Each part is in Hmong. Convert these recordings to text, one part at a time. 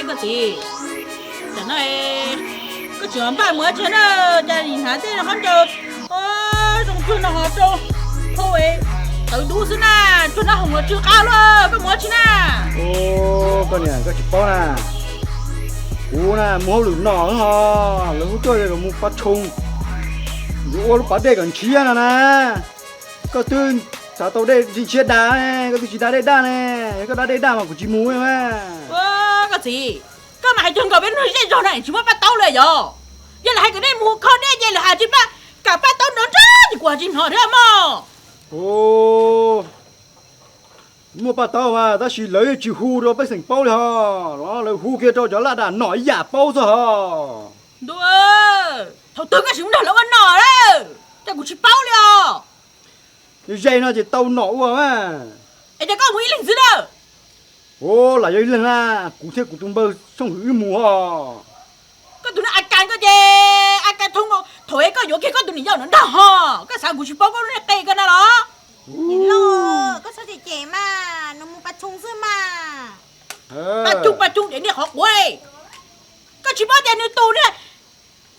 Koj txiv, tam no koj tseem npaj mus tsev na, cas nim hnav tej qhob ncaws zoo kawg no ho rau khau tawv dub xwb na, tsuag no ho mus tsw qab luaj, koj mus tsev na. Koj niam, koj tsis paub na, kuv na mus hauj lwm no ho, lawv hu tuaj kom mus pab tshoo, yuav ua lub pas dej kom ntshiab no na. Koj twb xav tau dej ntshiab daj, koj twb tsis da dej daj ne, yog koj da dej daj mas kuv tsis mus mas. Koj txiv, koj mas hais cuag nkaus peb lub neej zej zog no tsis muaj paj taub li yog? Yog lawv hais kom nej mus kho dej ces lawv hais tsis pab, kam paj taub nrov nrov ces kuv hais tsis hnov thiab mog. Muaj paj taub mas tab sis lawv yeej tsis hu rau pej xeem paub li ho, lawv hu kiag rau cov laj dam nom ib yam paub xwb ho. Ntuj, thaum twg koj tsis mus nrog lawv ua nom lawm, cas kuv tsis paub li os. Ze no ces tau nom ua mas. Es cas koj mus ib leeg xwb na? Ua, lam yog ib leeg na, kuv thiab kuv tus npawg Xyooj Hwm wb mus ho. Koj tus neeg a kas koj ces a kas thoob, thaum es koj yuav kiag koj tus niam yau no ntag ho, koj xav kuv tsis paub koj lub neej qe koj na los? Niam loj, koj txhob cem cem mas, nws mus pas tshoo xwb mas. Pas tshoo pas tshoo ces niaj qhov quav, koj tsis paub tias nws tus niag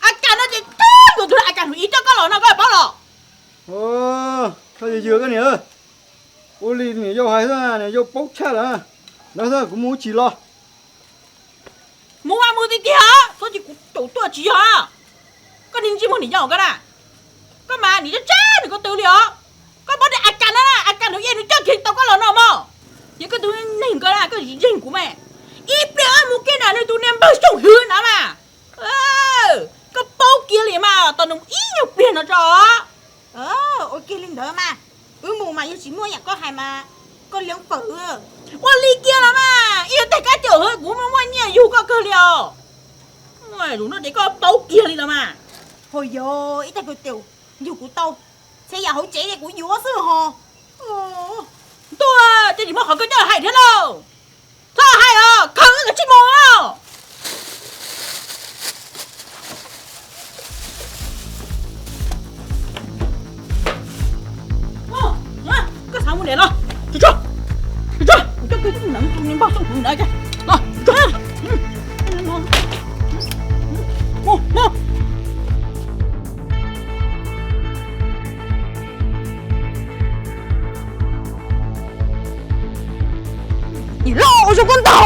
a kas no ces twb yuav tus a kas hnub ib coj koj los no koj paub los? Txhob yws yws koj niam, ua li niam yau hais xwb, niam yau paub tshaj lawm. Ntawd xwb kuv mus ib chim los. Mus mas mus tiag tiag, txhob cia kuv caum tuaj tsis yog. Koj niag ntsej muag niam yau koj na, koj mas niam tsab tsab nws ko tw li os. Koj paub tias a kas no na, a kas nws yeej nws coj kiag tau koj los no mog. Ces koj tus neeg ko na koj tsis ntseeg kuv mas, ib pliag wb mus kiag nram nws tus niag npawg Xyooj Hwm no mas. Koj paub kiag li mas, tos nws ib nyuag pliag no tso. Ua kiag li ntawd mas, wb mus mas yog tsis muaj yam koj hais mas, koj liab fawm. Ua li kiag los mas, ib yog tag kab caum kuv muaj muaj nyiaj yug koj kawg li os. Lus no ces koj paub kiag li los mas. Hos yog ib tag kawg caum yug kuv tau, txhia yam hauv tsev ces kuv yuav xwb hos. Ntuj, ces tsis muaj qhov koj coj hais thiab lauj. Txhob hais os, khaws wb kav tsij mus. Koj xav mus nram los, tsuag tsuag, tsuag tsuag, kuv coj koj tus niag npawg Xyooj Hwm ntawd los, tsuag tsuag. Mus, mus. Niam loj, ua zoo koj ntag.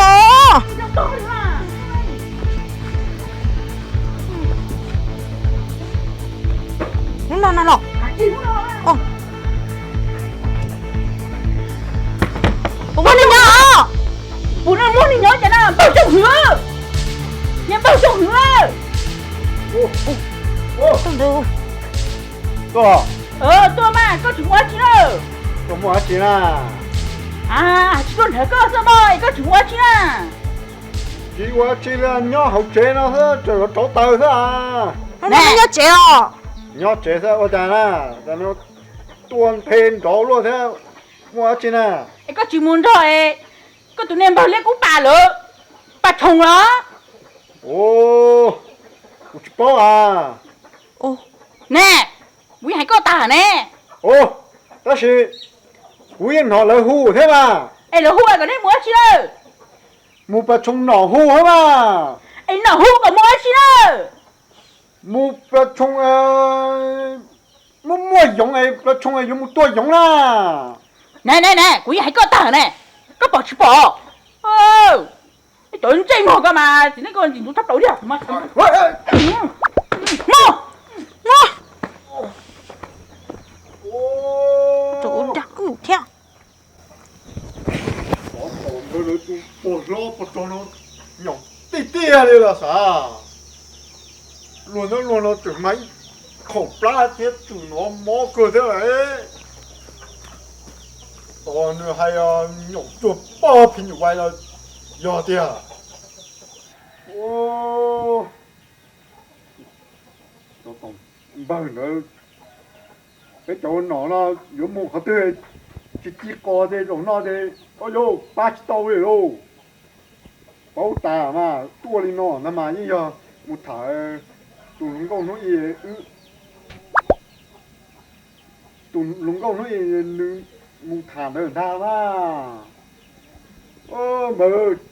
Hnub no no los. Ua muaj neeg nyob. Ua muaj neeg nyob ces na npawg Xyooj Hwm, niam npawg Xyooj Hwm. Tuaj, tuaj mas koj tsis muaj dab tsi na. Koj muaj dab tsi na? Tsis tuaj nrhiav koj xwb mas koj tsis muaj dab tsi na. Tsis ua dab tsi li, nyob hauv tsev no xwb, tseem rauv taws xwb. Nyob tsev os. Nyob tsev xwb ua cas na? Tuaj nthe nrov luaj thiab, muaj dab tsi na? Es koj tsis mus nrog koj tus niag npawg Liab Kub Pas lawv pas tshoo los? Kuv tsis paub as. Ne, kuv yeej hais koj tag ne. Tab sis kuv yeej hnov lawv hu thiab mas. Es lawv hu kom nej mus dab tsi lawm? Mus pas tshoo nom hu thiab mas. Es nom hu kom mus dab tsi lawm? Mus pas tshoo, muaj muaj yoov es pas tshoo yuav mus tua yoov na. Ne ne ne, kuv yeej hais koj tag ne, koj pom tsis pom? Cov ntsej muag koj mas txiv neej koj ntxim ntxub thab plaws tiag. Mus, mus. Rau ua dag wb thiab. Pog hlob pog rog no nyaum tiag tiag li los xav. Luag ntawd luag no tseem mas ib khaum plab thiab tseem hnov mob kawg thiab lawm. Tos nws hais nyaum cuag poj phim nyuj vais los yog tiag. Npawg ntawd, peb cov ua nom no yuav mus qhov twg tsis ci qos ces zaum no ces, o yauj, pab tsis tau li lauj. Paub tas mas tuaj li no ntag mas yeej yog mus tham tus hluas nkauj hnub i, tus hluas nkauj hnub i nws mus tham ntawd ntag mas. Npawg,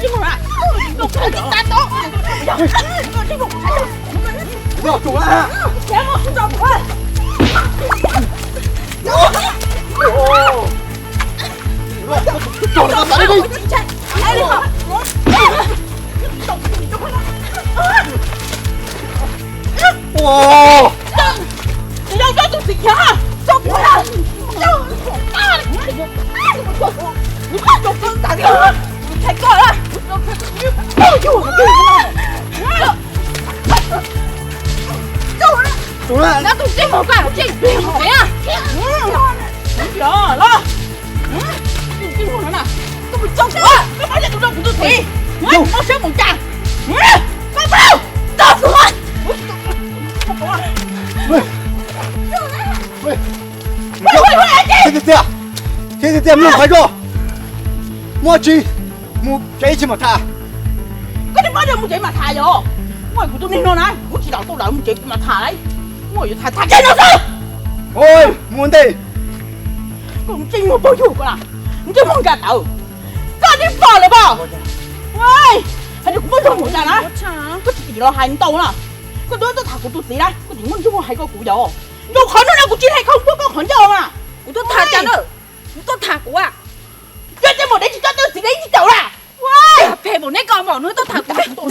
Thiab tiag tiag, thiab tiag tiag, mloog hais koj, muaj tsis mus tsev ib tsis mam tham. Koj niag poj niam mus tsev mam tham yom. Muaj kuv tus niag no na, kuv tsis lam tau lawv mus tsev kuv mam tham lauj. Muaj yuav tham tham tsev no xwb. Mus ntej. Koj tseem muaj pog yug koj na, koj tseem muaj nkag tawv. Koj niag pog lawm pog. Hais tias kuv muaj zog mus tas na, koj tsis tim los hais ntau na. Koj tuaj tuaj tham kuv tus txiv na, koj tsis muaj ntsuj muag hais koj kuv yom. Rau qhov no na kuv tsis hais koj puab koj qhov ncauj mas. Kuv tuaj tham cas na, kuv tuaj tham kuv a. Yog tias maum dev tsis coj tau txiv dev ib tsis caum na. Phem npaum neb ko maum nws tuaj tham kuv.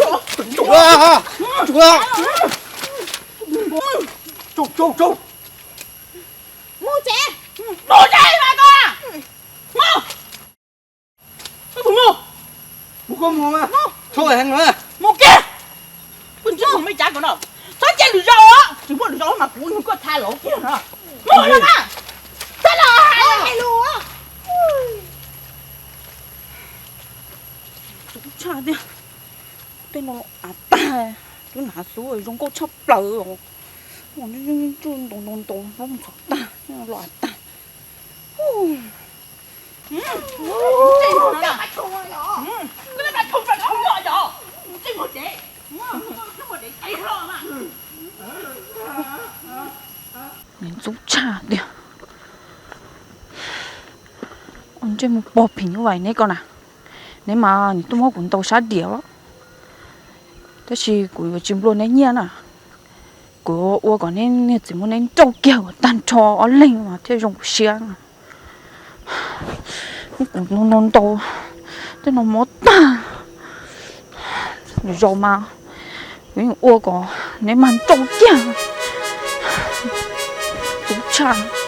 Mus tsev, mus tsev mas koj. Mus, mus, mus, mus kiag. Koj ntsia mus me tsav ko no, txhob cia lwm zaus, tsis muaj lwm zaus mas kuv nug koj tha los kiag no. Mus no na, txhob los hais lus. Tshaj tiag, tej no los av tag, tus nav xub zoo nkauj tshaj plaws os. Ntau ntau ntau los av tag. Nws ntxub tshaj tiag. Ua ntsej muag pog phim nyuj vais neb ko na, Neb mas nws twb muab kuv ntaus sab diav, tab sis kuv yuav tsis nplua neb nyiaj na. Kuv ua kom neb niag txiv muab neb nrauj kiag kom tag nrho ob leeg mas thiaj zoo kuv siab. Kuv ntaus ntaus tej no mob tag. Zaum mas kuv yeej ua kom neb mas nrauj kiag. Tub tshaj.